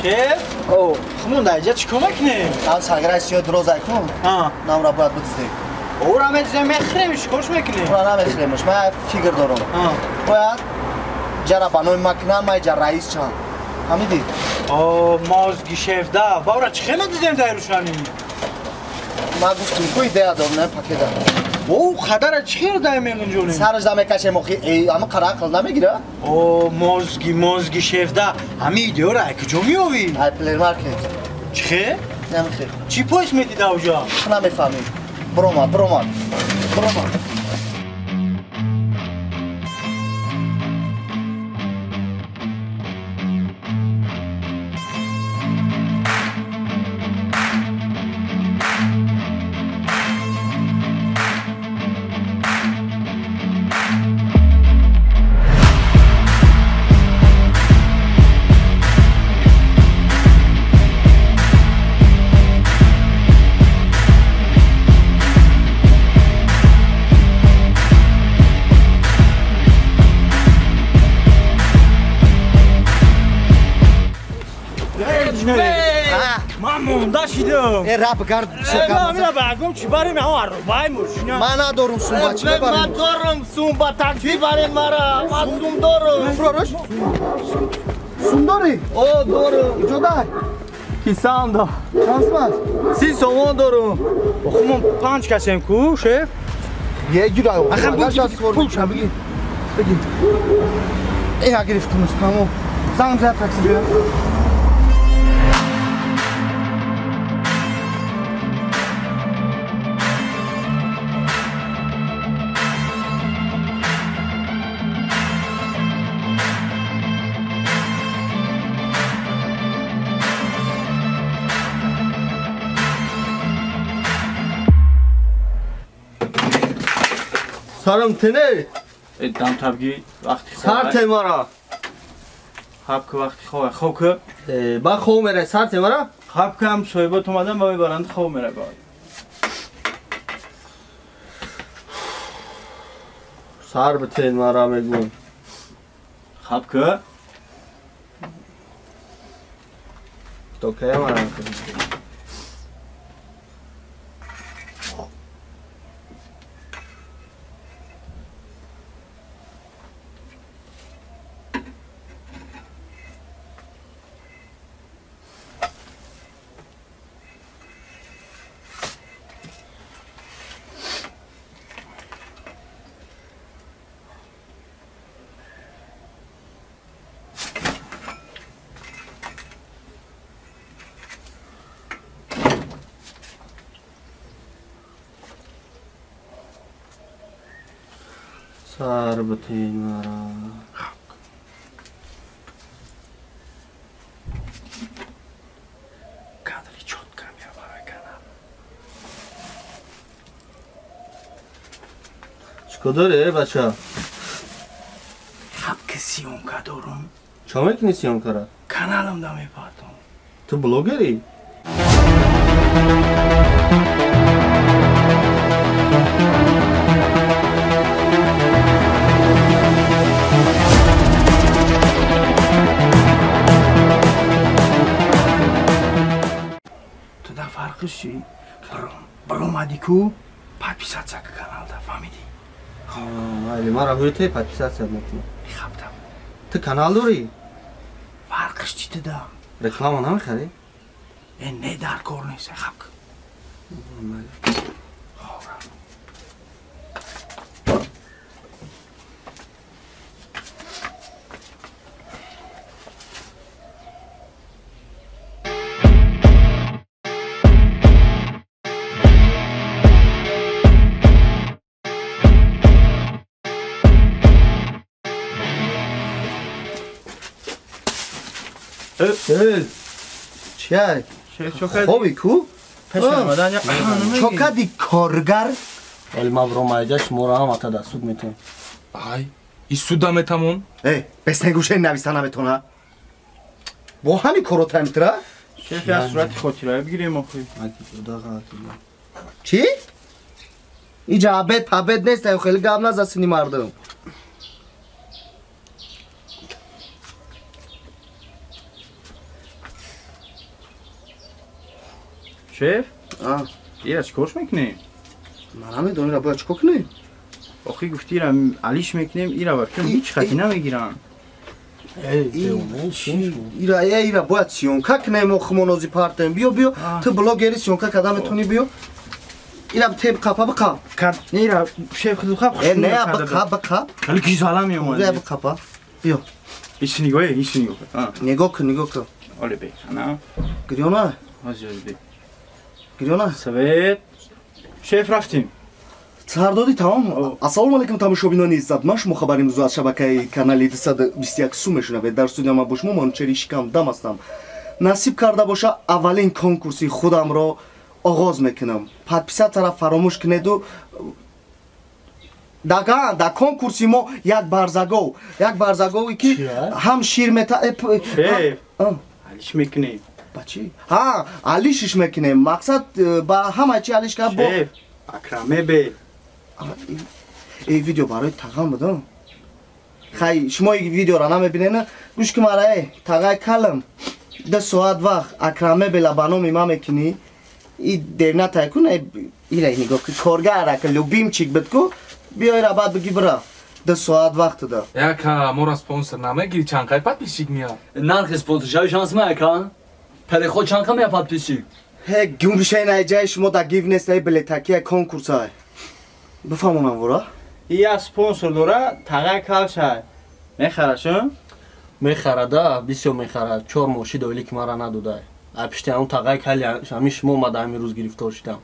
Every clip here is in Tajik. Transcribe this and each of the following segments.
Шеф? О, хумон дар инҷа чӣ кор мекунем? Ам саграи сиёҳ дурозай кун. Намра бояд бидиздем. Ора медизем, мехӯремш, чӣ корш мекунем? Ора намехӯремш, ман фигр дорам. Бояд ҷара ба номи ма кунам, ман ҷа раис чам. Фаҳмидӣ? О, мозги шеф да. Ба ора чӣ хел медиздем дар рӯшанӣ? Ман гуфтум ку идея дорам, не пакета. О, қадара чӣ хел дай мегунҷонем? Сараш да мекашем охи, ама қара ақл намегира? О, мозги шеф да. Ҳами идеяро ай куҷо меёвӣ? Ай плеймаркет. Чӣ хел? Намехел. Чӣ поис медида уҷа? Намефаҳмӣ. Бромад, бромад. Бромад. Раб гард ман надорум сум ба чӣ мебарем? Ман дорум сум ба такси барем мара. Ман сум дорум. Фурӯш? Сум дорӣ? О, дорум. Куҷо дай? Кисаам да. Чанд сум аст? 30 сомон дорум. Охумон 5 касем ку, шеф? Е, гирай. Пулша бигир. Бигир. Э, гирифтумш, тамом. Занг зад такси биё. Сарам тене? Дам табги вақти хоб. Сар те мара. Хаб ки вақти хоб. Хоб ки? Ба хоб мерай, сар те мара? Хаб ки ҳам соҳибот омадан ба мебаранд хоб мерай ба. Сар битен мара мегӯм. Хаб ки? То кай мара? Сар битен мара. Кадри чётко меобарай канал. Чӣ дорӣ, бача? Хаб ки съёмка дорум. Чо мекунӣ съёмкара? Каналам да мепартом. Ту блогерӣ? Фарқиш чи? Баромадӣ ку подписаться к каналда, фаҳмидӣ? Майли, мара ҳуйте подписаться мекунам. Хабтам. Ту канал дорӣ? Фарқиш чи туда? Реклама намехарӣ? Э, не, дар кор нест, хаб. Майли. Чӣ? Хобӣ ку? Чо кади коргар? Вале ман бромайда шуморо ҳам ата дар суд метавон. Ай, и суда метавон? Э, бес негӯшаи нависта наметавона. Бо ҳамин коро таймтира? Шеф, я сурати хотираё бигирем охи. Чӣ? Иҷа абед пабед нест, хеле гап наза сини мардум. Шеф? Ира чикорш мекунем? Ман намедонам ира бояд чикор кунем. Охи гуфти ира алиш мекунем, ира ба фикрам ҳеҷ хати намегиранд. Ира ира бояд съёмка кунем, мо хумонози партем. Биё, биё, ту блогери съёмка карда метавонӣ, биё. Ира теб қапа биқап. Не, ира шеф худу қап. Не, биқап, биқап. Хали гизала меомад. Биё биқапа. Биё. Иш нигоҳ, иш нигоҳ. Нигоҳ кун, нигоҳ кун. Оле бе, ана. Гирёна? Ҳозир бе. Гирёна? Совет. Шеф рафтем. Сар додӣ тамом. Ассалому алайкум тамошобинони иззатманд, шумо хабари имрӯза аз шабакаи канали 221 сум мешунавед. Дар студия ман бо шумо Манучери Шикамдам ҳастам. Насиб карда боша аввалин конкурси худамро оғоз мекунам. Подписатсияро фаромӯш кунеду дага дар конкурси мо як барзагов, як барзагове ки ҳам шир мета Шеф, алиш мекунем. Ба чӣ? Ҳа, алишиш мекунем. Мақсад ба ҳама чи алиш кард бо Шеф, акраме бе. Эй видео барои тағам будам. Хай, шумо видеоро намебинед, гӯш ки мара, эй, тағай калам. 2 соат вақт акраме бела ба номи ман мекунӣ. И дерна тай кун, ира нигоҳ ки коргар ака любимчик буд ку, биё ира баъд биги бира. 2 соат вақт да. Яка мора спонсор намегири, чанд қай подписчик меяд? Нархи спонсоршави шанс ма яка? Переход чанд қа меяд подписчик? Ҳе, гумшай найҷаи шумо да гив нест, эй билетаки конкурсай. Бифаҳмонам вора? Я спонсор дора, тағай калшай. Мехарашо? Мехарада, бисёр мехарад. 4 моҳ шид оилӣ ки мара надодай. А пишти ҳамун тағай кали ҳамин шумо омада ҳамин рӯз гирифтор шидам.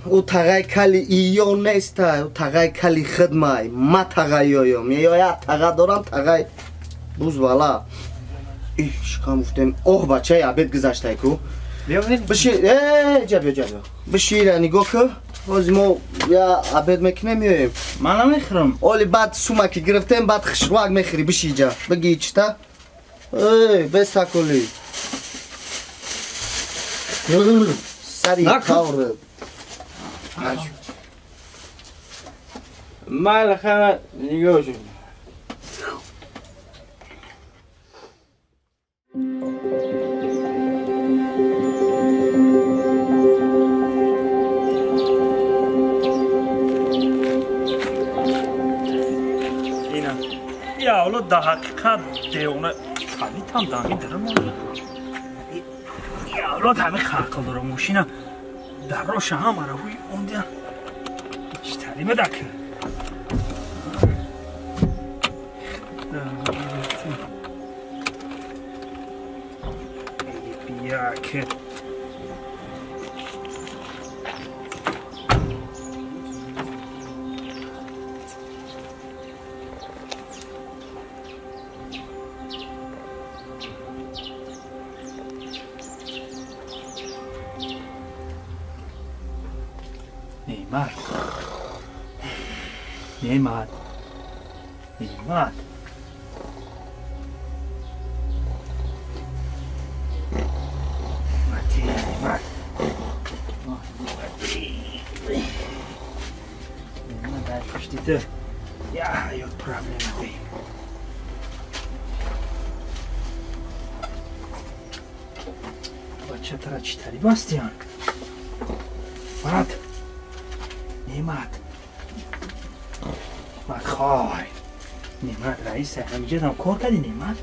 Ӯ тағай кали иё нестай, ӯ тағай кали хидмай. Ма тағай ёём. Ё як таға дорам, тағай буз вала. Ih, шикам гуфтем. Оҳ, бачаи абед гузаштай ку. Биши, ҷа биё, ҷа биё. Биши, нигоҳ кун. Ҳозир мо я обед мекунем, меоем. Ман намехӯрам. Оли баъд сума ки гирифтем, баъд хушрӯак мехӯрӣ. Биши иҷа. Биги чита. Эй, бесакули. Сари қавр. Майла хана нигоҳ шуд. Я оло да ҳақиқат девона калитам дами дарам Я оло ҳами хақл дора мошина дар роша ҳамара ҳуй ондя читари медак. Бияке Neymar. Neymar. Neymar. Neymar. Neymar дар пушти ту. Я ҳаёт проблема дорем. Бача тара чӣ тари бастиян? Марат. Неъмат. Неъмат хой. Неъмат раиса ҳамиҷадам кор кардӣ Неъмат?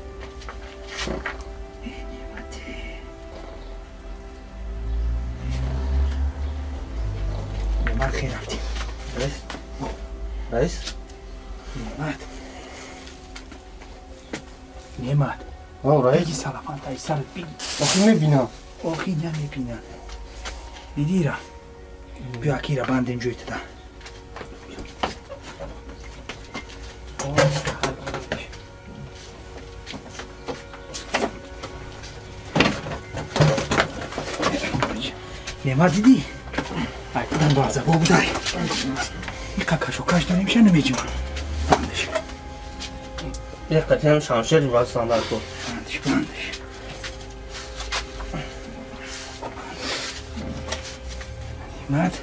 Неъмат. Неъмат хел рафтем. Раис? Раис? Неъмат. Неъмат. О, раис. Биги салафан тай сарат биги. Охи мебинам. Охи намебинам. Дидира. Биё акира бандем ҷои туда. Неъмат дидӣ? Ай кудам барзаго будай. Иқа кашокаш дорем ша намеҷимам. Бандаш. Як қатиам шамшер бастан дар ку. Бандаш, бандаш. Неъмат.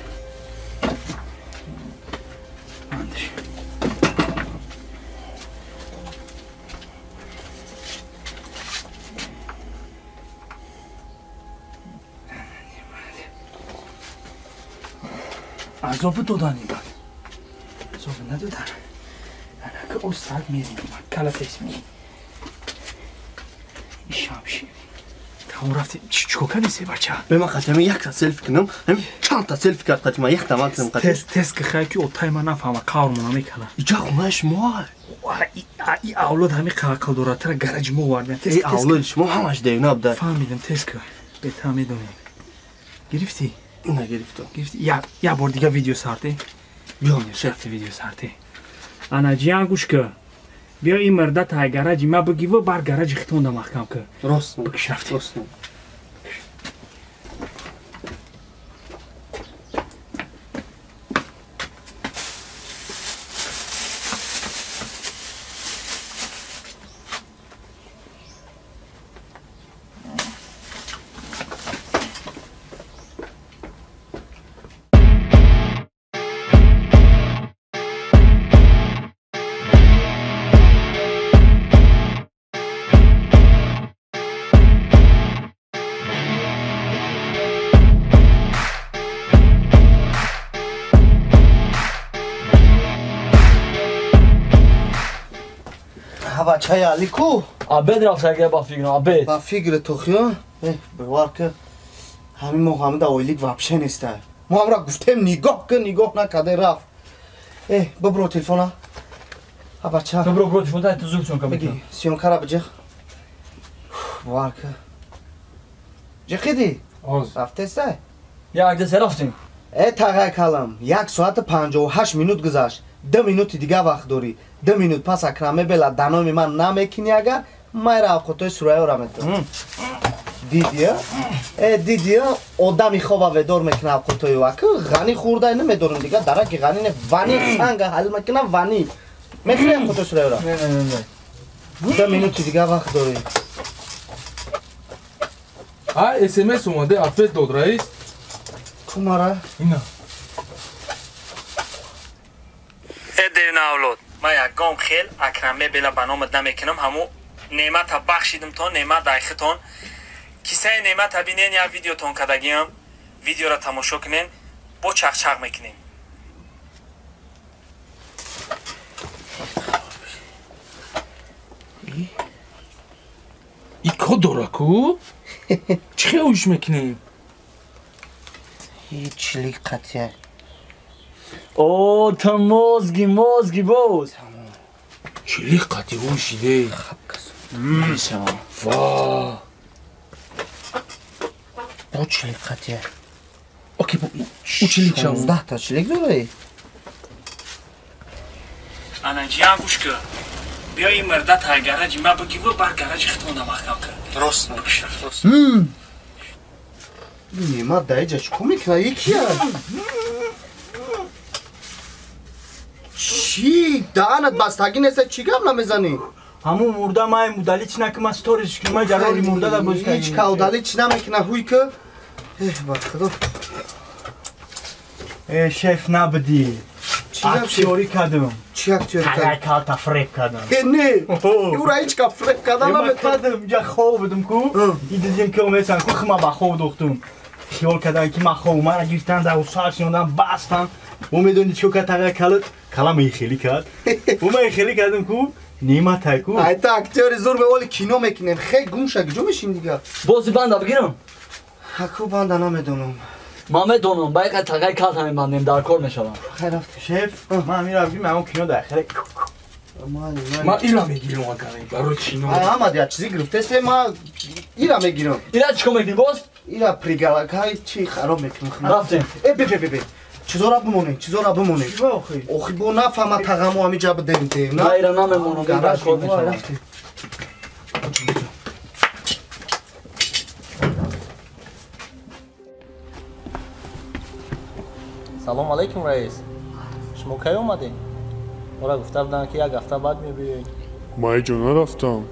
Бандаш. Азоб додан бад. Азоб надодан. Анака остак мерим. Кала тез мегим. Шамшир. Тамом рафтем. Чикор кардӣ се бача? Бе ман қатъи якта селфи кунам. Ҳамин чанд та селфи кард қатъи ман якта ман кунам қатъи. Тез тез ки хай ки отай ман нафаҳма қавр мона мекана. Иҷа хонаи шумо. И авлод ҳамин қақл дорад. Тара гараҷи мо овардем. Тез эй авлоди шумо ҳамаш девна буда. Фаҳмидам тез ки. Бета медонем. Гирифтӣ? Нагирифтам. Гирифтӣ? Я бор дига видео сарте. Биё шеф видео сарте. Ана ҷиян гӯш ки. Биё ин мирда тай гараҷи ма бигиву бар гараҷи хитонда маҳкам ки. Рост. Бикиш рафтем. Рост. Бачаи Али ку? Абед рафт агар ба фикрам, абед. Ба фикри ту хиё? Бовар ки ҳамин моҳ ҳамин да ойлик вообще неста. Мо ҳамра гуфтем нигоҳ ки нигоҳ накарде рафт. Бибро телефона. А бача. Бибро бро телефон та ту зуд съёмка бикун. Съёмкара биҷех. Бовар ки. Ҷиқиди? Рафтеста? Як де се рафтем. Тағай калам, 1 соату 58 минут гузашт. 2 минути дига вақт дорӣ. 2 минут пас акраме бела даноми ман намекунӣ агар майра авқотои сурайёра метавон. Дидия? Дидия одами хоба ведор мекуна авқотои ва ки ғанӣ хӯрдай намедорам дига дараки ғанӣ не вани санга ҳал мекуна вани. Мехӯри авқотои сурайёра? Не не не. 2 минути дига вақт дорӣ. А СМС омаде ответ дод раис. Кумара? Ина. Девна авлод. Ман ягон хел акраме бела ба номат намекунам. Ҳаму неъмата бахшидим то неъмат дайхитон. Кисаи неъмата бинен як видеотон кардагиам. Видеора тамошо кунен, бо чақчақ мекунем. И код дора ку? Чӣ хел ӯш мекунем? Ҳеч лиқатия. О, та мозги, мозги боз. Чӣ лиқати ӯшиде? Ва. Бо чӣ лиқатия? Окей, ӯ чӣ лиқ шав? 16 та чилик дорӣ? Ана ҷиян гӯш ки. Биё ин мирда тай гараҷи ма бигиву бар гараҷи хитонда маҳкам ки. Рост. Рост. Неъмат дар иҷа чӣ кор мекунад? Якия? Чӣ? Даҳанат бастагӣ неста, чӣ гап намезанӣ? Ҳамун мурда май мудали чӣ накунам, ман сторис кунам, ман ҷароли мурда да боз кардам. Ҳеҷ кавдали чӣ намекунад, ҳуй ки. Ба худо. Шеф набудӣ. Актёрӣ кардам. Чӣ актёрӣ кардам? Тағай калта фреб кардам. Не, ӯра ҳеҷ ка фреб кардан наметавонам. Кардам, инҷа хоб будам ку. Дидем ки омедсан ку, хума ба хоб дохтум. Хиёл кардан ки ман хоб, мара гирифтан дар сар шинондан, бастан. Мо медонӣ чӣ кард тағай калт? Калам хеле кард. Мо хеле кардам ку, неъматай ку. Айта актёри зур меволи кино мекунем. Хей гум ша, куҷо мешин дига? Бози банда бигирам? Ҳаку банда намедонам. Ман медонам, ба яка тағай калт ҳамин бандем дар кор мешавам. Хай рафт. Шеф, ман ҳамин рафтим, ҳамон кино дар хеле. Ман ира мегирам агар барои кино. Ҳамад як чизи гирифтасе, ман ира мегирам. Ира чӣ кор мекунӣ боз? Ира пригалакай чи хароб мекунам. Рафтем. Бе бе бе бе. Чизора бимонем, чизора бимонем. Охи бо нафаҳма тағамо ҳамин ҷа бидем те. Ман ира намемонам, дар кор мешавам. Салом алейкум раис. Шумо кай омадед? Мора гуфта буданд ки як ҳафта баъд мебиёед. Ман иҷо нарафтам.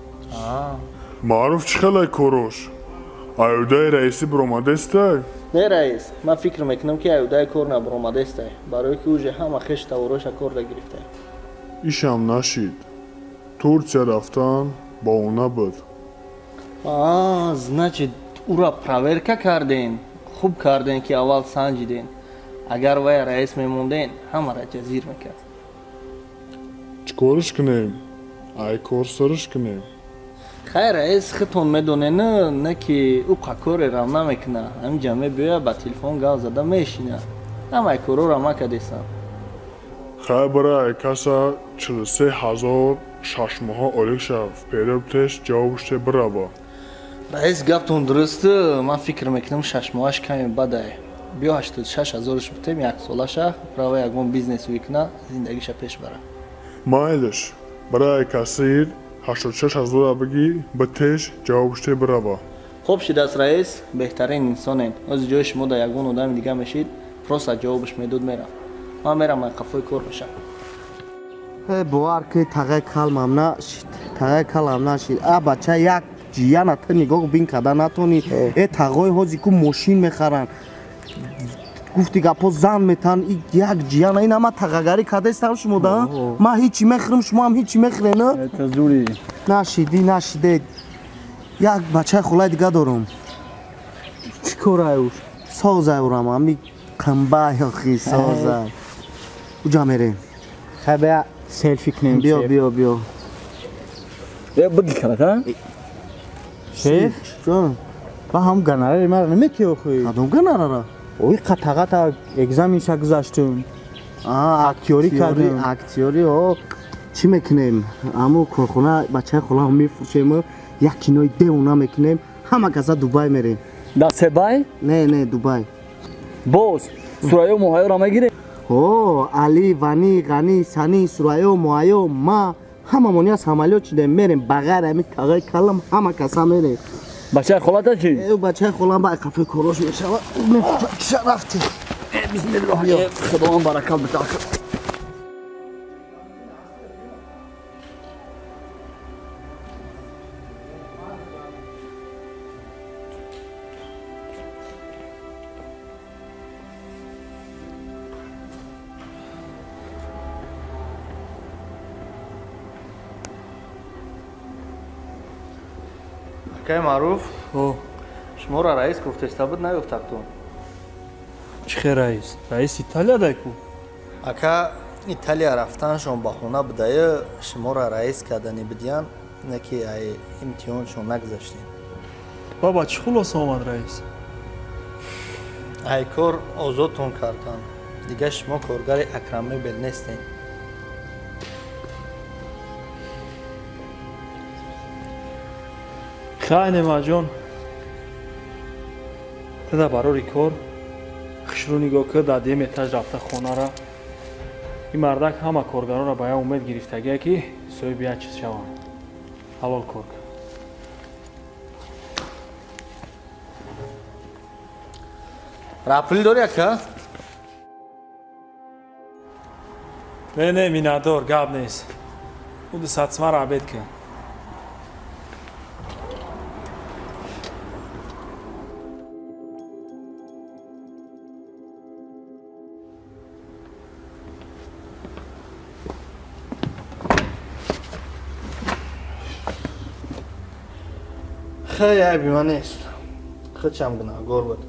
Маъруф чӣ хелай корош? Аюдаи раисӣ биромадестай? Не раис, ман фикр мекунам ки аюдаи кор набиромадестай, барое ки уже ҳама хеш тавороша корда гирифтай. Ишам нашид. Турсия рафтан баҳона буд. Значит, ура проверка карден. Хуб карден ки аввал санҷиден. Агар вай раис мемонден, ҳамаро ҷазир мекард. Чӣ кориш кунем? Ай кор сариш кунем. Хай раис худтон медонен, не ки ӯ қакорерам намекуна. Ҳаминҷа мебиёя, ба телефон гап зада мешина. Ҳамаи корора ма кадесам. Хай бара ай каса 43 000 шашмоҳа олик шав. Вперёд теш ҷавобште бирава. Раис гаптон дуруст, ман фикр мекунам шашмоҳаш каме бадай. Биё 86 000-ш бутем, як солаша права ягон бизнес викна, зиндагиша пеш бара. Майлиш, барай касир 86 000 бигӣ, битеш ҷавобште бирава. Хуб шидаст раис, беҳтарин инсонен. Ози ҷои шумо да ягон одами дига мешид, просто ҷавобш медод мерафт. Ман мерам ай қафои кор мешам. Бовар ки тағай калмам нашид, тағай калам нашид. А бача як ҷияна ту нигоҳ бин када натонӣ. Э тағои ҳози ку мошин мехаранд. Гуфти гапо зан метан, як ҷияна ин ҳама тағагарӣ кадестам шумо да? Ман ҳичи мехӯрам, шумо ҳам ҳичи мехӯрен? Нашидӣ, нашиде. Як бачаи хулаи дига дорам. Чӣ корай уш? Созай урам, ҳами қамбай охи созай. Уҷа мерем. Хай бия селфи кунем. Биё, биё, биё. Биё биги калат, а? Шеф? Ҷон. Ба ҳам гонорари маро наметиҳӣ охи? Кадом гонорара? Ой қатағата экзаменша гузаштум. Актёрӣ кардем. Актёрӣ, о. Чӣ мекунем? Аммо корхона бачаи холаам мефурӯшем, як кинои девона мекунем, ҳама каса Дубай мерем. Да Себай? Не, не, Дубай. Боз, Сурайё Моҳайёро мегирем? О, Али, Вани, Ғани, Сани, Сурайё, Моҳайё, ма ҳамамон як самолёт шудем, мерем, ба ғайр ҳамин тағои калам ҳама каса мерем. Бачаи холата чӣ? Бачаи холам ба қафои корош мешава. Мефурӯша рафтем. Бисмиллоҳ, Худованд баракат бидиҳад. Акай Маъруф, шуморо раис гуфтеста буд, наёфтактон. Чӣ хел раис? Раис Италия дай ку? Ака, Италия рафтаншон баҳона будаю, шуморо раис кардани бидиян, не ки ай имтиҳоншон нагузаштем. Баба, чӣ хулоса омад раис? Ай кор озодтон кардан. Дига шумо коргари Акрам Мебел нестем. Хай Немаҷон, тада барори кор хушрӯ нигоҳ кар, дар дуюм этаж рафта хонара. Ин мардак ҳама коргаронро ба як умед гирифтагие ки соҳиби як чиз шаванд. Ҳалол кор кар. Рапул дорӣ ака? Не, не, миннатдор, гап нест. Ӯ 200 сомаро обед кар. Хеле айби ман нест. Худшам гунаҳгор буд.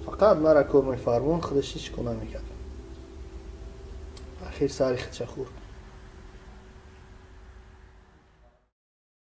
Фақат мара кор мефармон, худаш ҳеҷ кор намекард. Ахир сари худша хӯрд.